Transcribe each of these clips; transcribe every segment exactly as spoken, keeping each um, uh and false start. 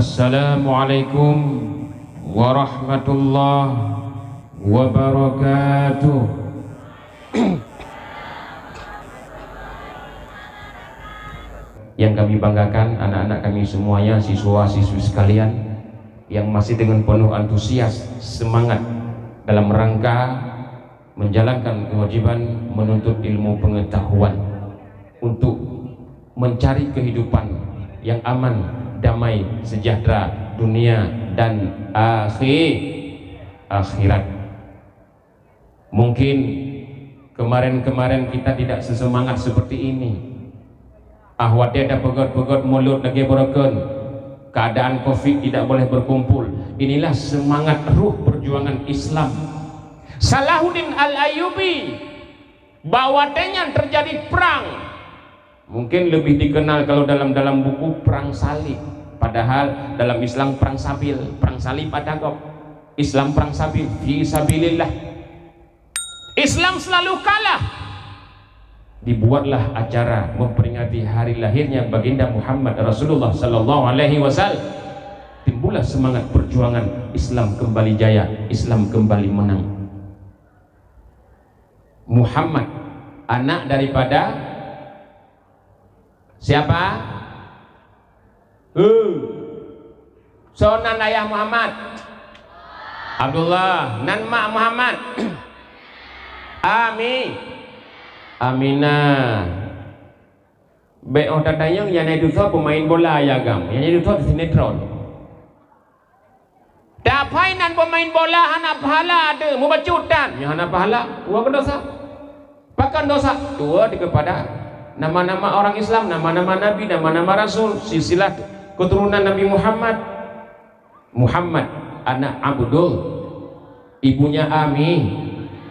Assalamualaikum warahmatullahi wabarakatuh. Yang kami banggakan, anak-anak kami semuanya, siswa-siswi sekalian, yang masih dengan penuh antusias, semangat dalam rangka menjalankan kewajiban menuntut ilmu pengetahuan untuk mencari kehidupan yang aman, damai, sejahtera dunia dan akhi-, akhirat. Mungkin kemarin-kemarin kita tidak sesemangat seperti ini. Ah, watée tapeugét-peugét mulod lagée beureukeun, keadaan covid tidak boleh berkumpul. Inilah semangat ruh perjuangan Islam. Salahuddin Al-Ayyubi, bak watée nyan terjadi perang. Mungkin lebih dikenal kalau dalam, dalam buku Perang Salib. Padahal dalam Islam perang sabil, perang salib ada gob. Islam perang sabil, fi sabilillah. Islam selalu kalah. Dibuatlah acara memperingati hari lahirnya Baginda Muhammad Rasulullah sallallahu alaihi wasallam. Timbullah semangat perjuangan, Islam kembali jaya, Islam kembali menang. Muhammad, anak daripada siapa? Hu. Soe nan ayah Muhammad? Abdullah. Nan mak Muhammad? Ami. Aminah. Bék óh tatanyong, nyan itu soe pemain bola ya agam. Nyan itu soe sinetron. Taphai nan pemain bola hana pahala teuh, mubacut tan. Nyoe hana pahala, dua keudosa. Pakon dosa? Dua di kepada nama-nama orang Islam, nama-nama nabi, nama-nama rasul, silsilah keturunan Nabi Muhammad. Muhammad anak Abdul, ibunya Ami,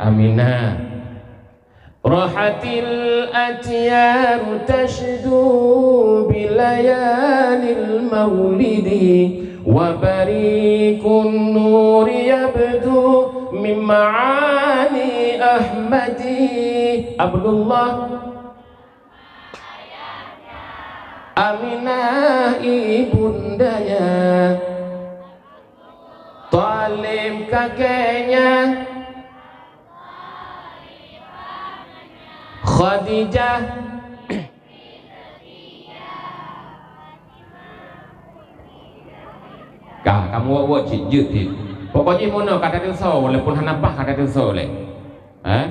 Aminah. Rahatil atyar tasydu bilayalil maulidi, wa barikun nuri yabdu min ma'ani Ahmadi. Abdullah, Aminah ibundanya, Thalib kakeknya, Khadijah. Ka, kamu wot-wot cit, jeuet cit. Pokoknya mono kata teusoe, walaupun hana paih kata teusoe lé. Ha?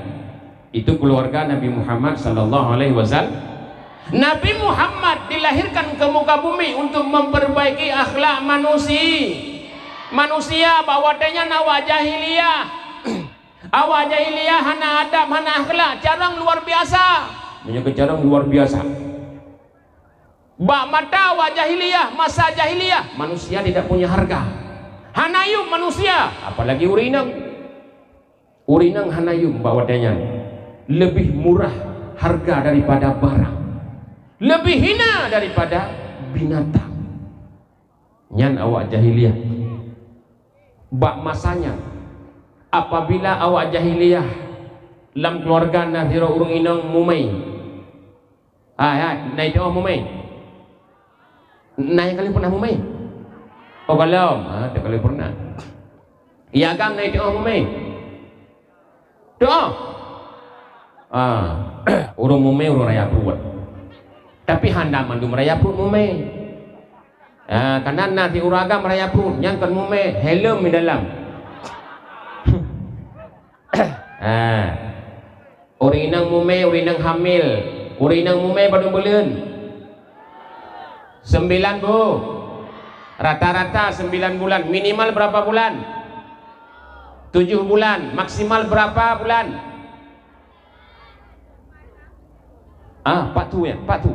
Itu keluarga Nabi Muhammad sallallahu alaihi wasallam. Nabi Muhammad dilahirkan ke muka bumi untuk memperbaiki akhlak manusia. Manusia bak watée nyan awak jahiliyah. Awak jahiliyah hana adab, hana akhlak, carông luar biasa. Meunyoe keu carông luar biasa. Bak mata awak jahiliyah, masa jahiliyah, manusia tidak punya harga. Hana yuem manusia, apalagi ureuëng inong. Ureuëng inong hana yuem bak watée nyan. Lebih murah harga daripada barang. Lebih hina daripada binatang. Nyan awak jahiliyah. Bak masa nyan, apabila awak jahiliyah lam keuluwarga na sidroe ureuëng inong mumé. Hai, hai, na iteu'oh mumé? Na nyang ka lheueh pernah mumé? Oh, gohlom. Ha, teuka lheueh pernah. Iya agam na iteu'oh mumé? Teu'oh. Ah, ureuëng mumé, ureuëng raya pruet. Tapi hana mandum raya pruet mumé. Ah, kana na si ureuëng agam raya pruet, nyan kon mumé, helm di dalam. Ah. Ureuëng inong mumé, ureuëng inong hamil, ureuëng inong mumé padum buleuen? Sembilan bu. Rata-rata sembilan bulan. Minimal berapa bulan? Tujuh bulan. Maksimal berapa bulan? Ah, pat tu ya, pat tu.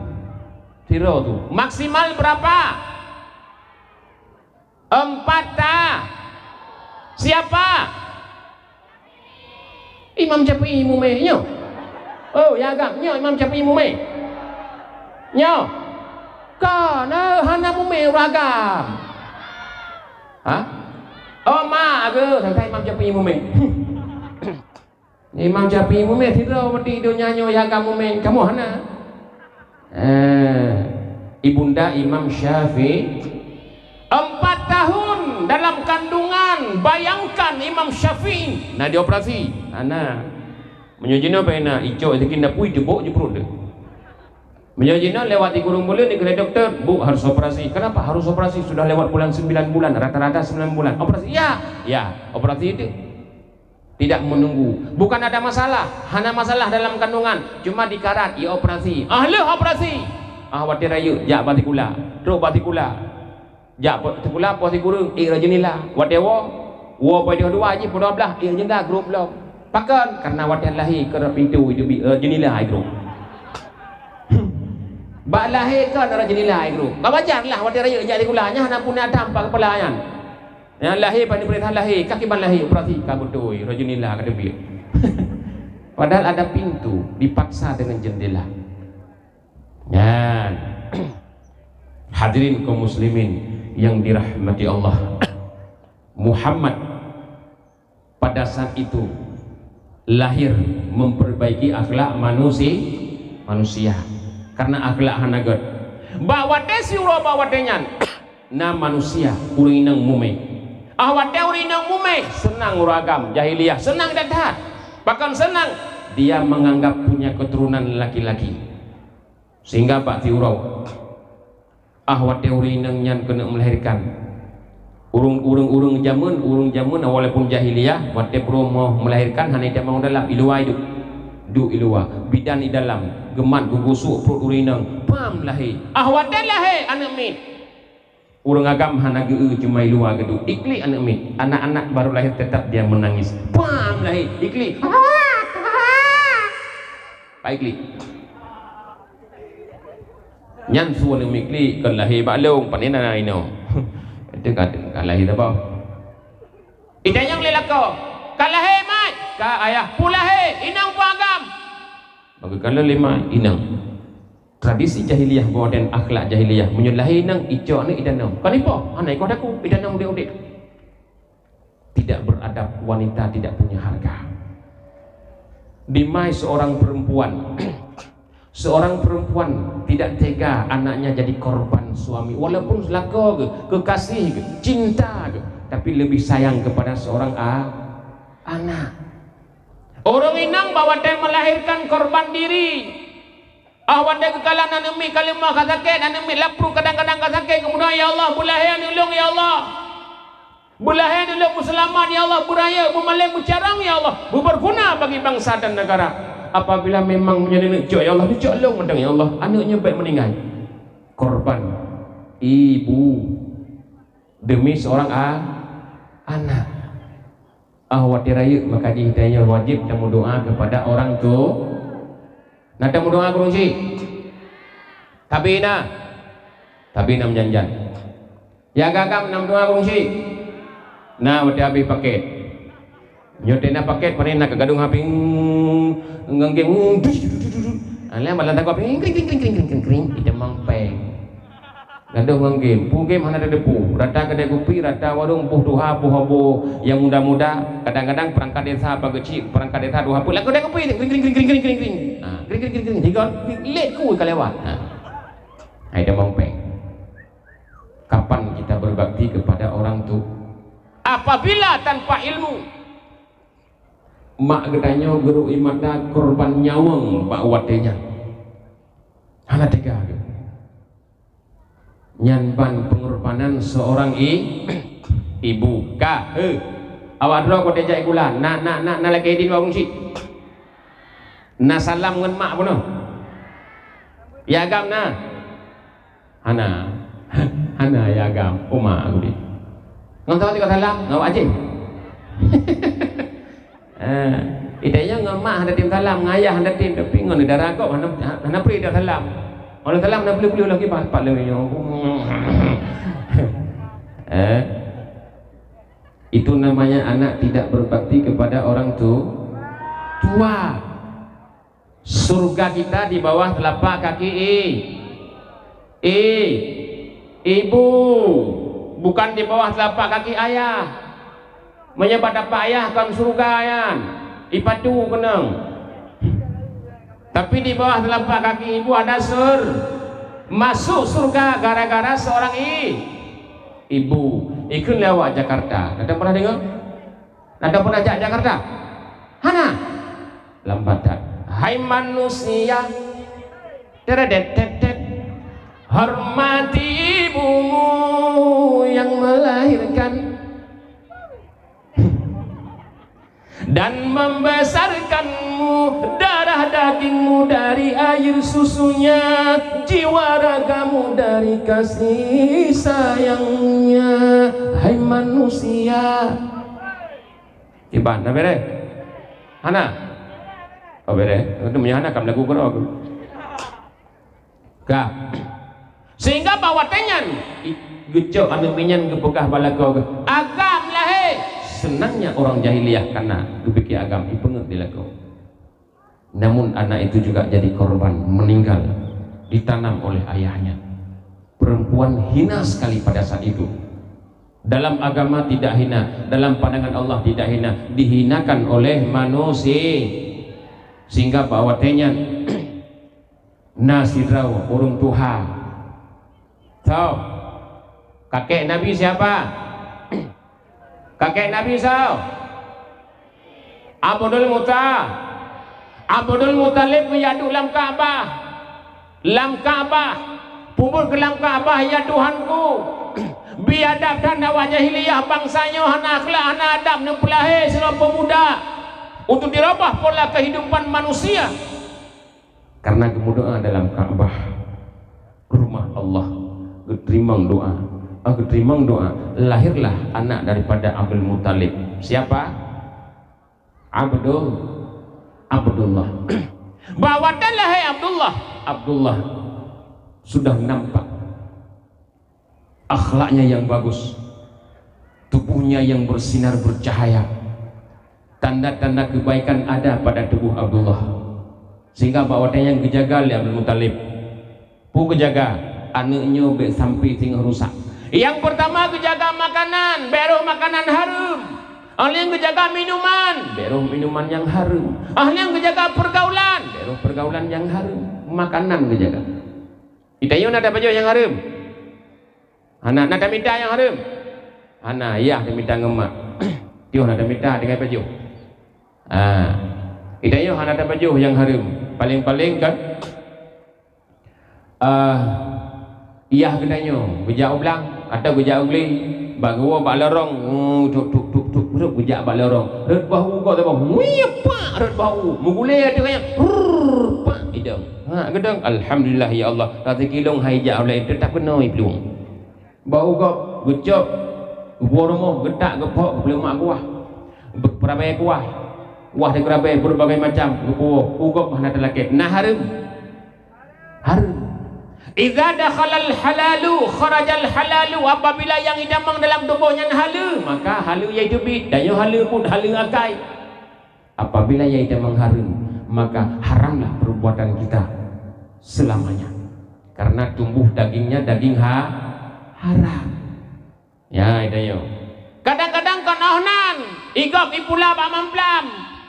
Sidroe tu. Maksimal berapa? Empat ta. Siapa? Imam Syafi'i mumé nyoe. Oh, ya agam nyoe Imam Syafi'i mumé. Nyoe. Ka na hana mumé ureuëng agam. Ha? Oh, ma agam, sangka Imam Syafi'i mumé. Imam Syafi'i mumé sidroe di donya nyoe ya agam mumé, kamoe hana. Eh, ibunda Imam Syafi'i. Empat tahun dalam kandungan, bayangkan Imam Syafi'i na dioperasi. Hana. Meunyoe jinoe bak na, icok izin dapui, jebok jipruet deh. Meunyoe jinoe lewat di gurung buleuen, dikheun dokto, "Bu, harus operasi." "Kenapa harus operasi? Sudah lewat bulan sembilan bulan, rata-rata sembilan bulan." "Operasi?" "Ya, ya, operasi itu." Tidak menunggu. Bukan ada masalah, hana masalah dalam kandungan, cuma dikarat, ya operasi. Ah, lheueh operasi. Ah, watèe rayeuk, jak bak sikula. Trok bak sikula. Jak bak sikula, poh sikureueng, ék rot jeunila. Watèe woe, woe poh dua jih, poh dua blaih, ék jeunila, grob lom. Pakon? Karena watèe lahé, keudroe pintoe, itu bi-, eh, jeunila, grob. Bak lahé kon rot jeunila, grob. Ka wajar lah, watèe rayeuk jak sikula, nyan hana pun ada tampak kepala nyan. Nyang lahé, bak neupeurintah lahé, ka kiban lahé, operasi, ka beutôi, rot jeunila ka teubiet. Padahal ada pintu, dipaksa dengan jendela. Nyan. Hadirin kaum muslimin yang dirahmati Allah. Muhammad pada saat itu lahir memperbaiki akhlak manusi-, manusia. Karena akhlak hana gèt. Bak watèe siuroe bak watèe nyan, na manusia, ureueng inong mume. Ah, watèe ureueng inong mume, seunang ureueng agam, jahiliyah, seunang that-that. Bahkan seunang, dia menganggap punya keturunan laki-laki. Sehingga bak siuroe, ah, watèe ureueng inong nyan keuneuk melahirkan. Ureueng, ureueng, ureueng jameun, ureueng jameun, walaupun jahiliyah, watèe peurumoh melahirkan, hana itamong dalam, iluwa iduek. Duek iluwa, bidan idalam, geumat geugusok pruet ureueng inong, pam lahé. Ah, watèe lahé aneuk miet. Ureueng agam hana geu-eu, cuma iluwa geuduek. Iklik aneuk miet, anak-anak baru lahir tetap dia menangis. Pam lahé, iklik. Ka iklik. Nyan su aneuk miet klik, kon lahé bak lôn, pane na inong. Itu ka, ka lahé saboh. Itanyong lé lakoe, "Ka lahé, mat?" "Ka, ayah." "Peue lahé, inong peue agam?" Bagi ka lheueh lé mat, inong. Tradisi jahiliyah, bawa dan akhlak jahiliyah. Meunyoe lahé inong, icok aneuk itanong. Kon ipoh, hana ikoh takue, itanong udép-udép. Tidak beradab, wanita tidak punya harga. Dimai seorang perempuan, seorang perempuan tidak tega anaknya jadi korban suami, walaupun lakoe geuh, kekasih geuh, cinta geuh, tapi lebih sayang kepada seorang a-, anak. Ureueng inong bak watèe melahirkan korban diri. Ah, watèe geukalon aneuk miet ka leumoh ka sakét, aneuk miet laprôh kadang-kadang ka sakét, keumudian, "Ya Allah, beulahé aneuk lôn, ya Allah. Beulahé aneuk lôn beuseulamat, ya Allah, beurayeuk, beumalém, beucarông, ya Allah, beubeurguna bagi bansa dan negara." Apabila memang meunyoe neucok, "Ya Allah, neucok lôn mantong, ya Allah, aneuk nyoe bèk meuninggai." Korban ibu demi seorang a-, anak. Ah, watèe rayeuk maka jih tanyoe wajéb tameudoa keupada orang tu-, na tameudoa ureueng syik? Tabi na. Tabi na meujan-jan. Ya agam na meudoa ureueng syik? Na watèe habéh pakét. Nyoe teuh na pakét, pane na ka gadôh hapé, ngon game, dush, dush, dush, dush, dush. Ah, lé malam takot, kring, kring, kring, itamong péng. Gadôh ngon game, peue game hana tateupeue. Rata keudè kupi, rata warong, boh tuha, boh abo nyang muda-muda. Kadang-kadang peurangkat desa apa geuchik, peurangkat desa dua hapeu, lakoe keudè kupi, kring, kring, kring. Ah, kring, kring, kring, kring. Higa, lét ku ka lewat. Ah. Hai, itamong péng. Kapan kita berbakti kepada orang tu-, apabila tanpa ilmu? Mak geutanyoe geurok ie mata korban nyawöng bak watèe nyan. Hana teuga geuh. Nyan ban pengorbanan seorang i-, ibu. Ka, he. Awak droe watèe jak sikula, na, na, na, na lakèe idin bak ureueng syik? Na salam ngon mak bunoe? Ya agam na? Hana. Hana ya agam. Uma aku di. Ngon sahabat ka salam, ngon Aceh. Eh, itanya ngon mak hana tim salam, ngon ayah hana tim, tapi ngon dara kok hana, hana pri dah salam. Kalau salam hana boleh-boleh lagi pat, pat lagi nyoe. Eh, itu namanya anak tidak berbakti kepada orang tu-, tua. Surga kita di bawah telapak kaki i-, i-, ibu, bukan di bawah telapak kaki ayah. Meunyoe bak tapak ayah kon surga nyan, ipatu keunong. Tapi di bawah telapak kaki ibu ada sur-, masuk surga gara-gara seorang i-, Ibu, ikheun lé awak Jakarta. Gata pernah deungoe? Gata pernah jak Jakarta? Hana? Lambat that. Hai manusia. Teredet tet tet. Hormati ibumu yang melahirkan dan membesarkanmu, darah dagingmu dari air susunya, jiwa ragamu dari kasih sayangnya. Hai manusia. Kiban, na beres? Hana? Oh, beres. Itu meunyo hana, kam lagu keudroe. Ka. Sehingga bak watée nyan, i-, geucok aneuk miet nyan geupeugah bak lakoe geuh, "Agam lahé!" Seunangnya orang jahiliyah kana geupike agam, ipeungeut di lakoe. Namun anak itu juga jadi korban, meninggal, ditanam oleh ayahnya. Perempuan hina sekali pada saat itu. Dalam agama tidak hina, dalam pandangan Allah tidak hina, dihinakan oleh manusia. Sehingga bak watée nyan, na sidroe ureuëng tuha. Soe? Kakek Nabi siapa? Kakek Nabi soe? Abdul Muta-, Abdul Muthalib geuyue duek lam Ka'bah. Lam Ka'bah. Peubuet keu lam Ka'bah, "Ya Tuhanku, bi adab that awak jahiliyah, bansa nyoe hana akhlak, hana adab, neupeulahé sidroe peumuda untuk dirubah pola kehidupan manusia." Karena geumeudoa dalam Ka'bah, rumah Allah, geuteurimong doa. Ah, geuteurimong doa, lahirlah anak daripada Abdul Muthalib. Siapa? Abdul, Abdullah. Bak watée lahé Abdullah, Abdullah sudah nampak akhlaknya yang bagus, tubuhnya yang bersinar bercahaya. Tanda-tanda kebaikan ada pada tubuh Abdullah. Sehingga bak watée nyan geujaga lé Abdul Muthalib. Peue geujaga? Aneuëk nyoe bék sampai singoh rusak. Nyang peurtama geujaga makanan, bék roh makanan hareuem. Óh lheueh nyan geujaga minuman, bék roh minuman nyang hareuem. Óh lheueh nyan geujaga peurgaulan, bék roh peurgaulan nyang hareuem. Makanan geujaga. Di tanyoe na tapajoh nyang hareuem? Hana. Na tamita nyang hareuem? Hana, yah tamita ngon mak. Tiôh na tamita tinggai pajoh. Ah. Di tanyoe hana tapajoh nyang hareuem. Paléng-paléng kan, ah, yah geutanyoe geujak u blang atau geujak u glé, bak geuwoe bak lorong, oh, tuk, tuk, tuk, tuk, tuk, geujak bak lorong. Rhot boh u gob saboh, wih, pak, rhot boh u. Meugulée ateueh nyan, rrrr, pak, idong. Ha, geudong, alhamdulillah ya Allah, raseuki lôn hai jak u laén, teutap keunoe plueng. Boh u gob geucok, geupuwoe rumoh, geutak, geuphok, geupeuleumah kuah, geupeurabée kuah, kuah di geurabée berbagai macam, geupuwoe, u gob hana teulakée, na hareuem. Hareuem. Idza dakhalal halalu kharajal halalu, apabila nyang itamong dalam tuboh nyan haleue, maka haleue nyang teubiet, tanyoe haleue buet, haleue akai. Apabila nyang itamong hareuem, maka haramlah perbuatan kita selamanya. Karena tumbuh dagingnya daging ha-, haram. Ya, itanyoe. Kadang-kadang kon óh nan, i gob ipula bak mamplam.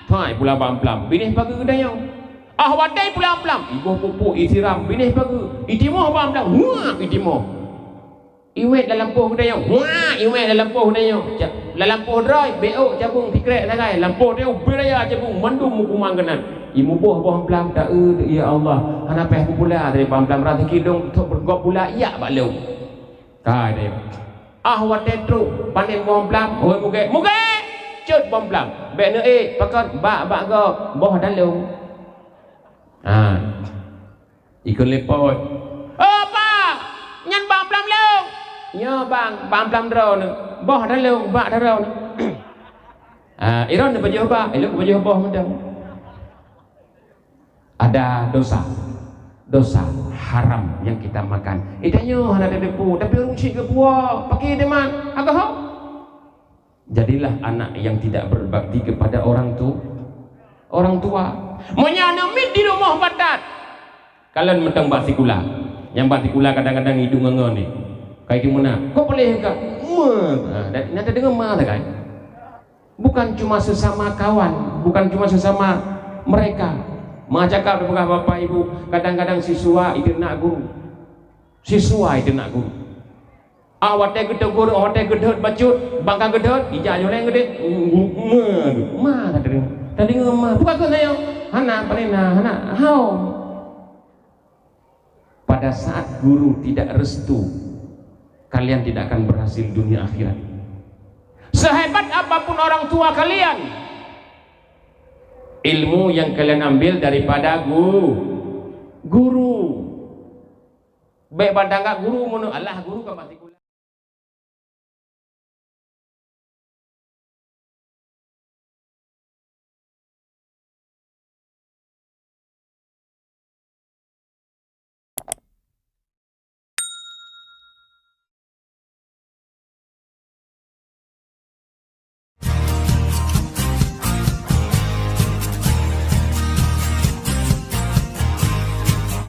Ha, ipula bak mamplam, binéh pageue geutanyoe. Óh watée ipula mamplam, iboh pupuk, isiram, binéh pageue. Itimoh bak mamplam, huak, itimoh. Iwet lam lampôh geutanyoe, huak, iwet lam lampôh geutanyoe. Ca-, lam lampôh droe, bék ôk cabeueng sikrek sagai. Lampôh teuh ubé raya cabeueng, mandum meukumang keunan. Imuboh boh mamplam, ta-eu, ya Allah, hana paih kupula dari bak mamplam, raseuki lôn, tok beureugob pula, yak bak lôn. Ka deh. Ah, watée trok panen boh mamplam, "Oi, mugée, mugée!" Cut boh mamplam. Bék neuék, pakon? Bak, bak gob, boh dalông. Ha. Ikheun lé po, "Oh, Pak, nyan bak mamplam lông." "Nyoe, Bang, bak mamplam droeneuh." "Boh dalông, bak droeneuh." Ha, iron neupajoh bak, ilông pajoh boh mantong. Ada dosa, dosa haram yang kita makan. Itanyoe hana tateupeue, tapi ureuëng syik geupuwoe, pakri teuma, agak hok. Jadilah anak yang tidak berbakti kepada orang tu-, orang tua. Meunyoe aneuk miet di rumoh batat, kalon mantong bak sikula. Nyang bak sikula kadang-kadang iduek ngon-ngon ni. Kai tu meunan, "Kok boleh ka?" "Ma." Ha, dan, na tadeungoe ma sagai. Bukan cuma sesama kawan, bukan cuma sesama mereka. Meucakap dipeugah bapak ibu, kadang-kadang siswa iteunak guru. Siswa iteunak guru. Ah, watèe geutegur, watèe geudhôt bacut, bangka geudhôt, ija nyoe lé geudeh. Ma, ma tadi. Tadi ma. Buka keu saya. Hana, panina, hana. Hao. Pada saat guru tidak restu, kalian tidak akan berhasil dunia akhirat. Sehebat apapun orang tua kalian, ilmu yang kalian ambil daripada gu-, guru. Bèk pandang guru meunurot Allah, guru kan pasti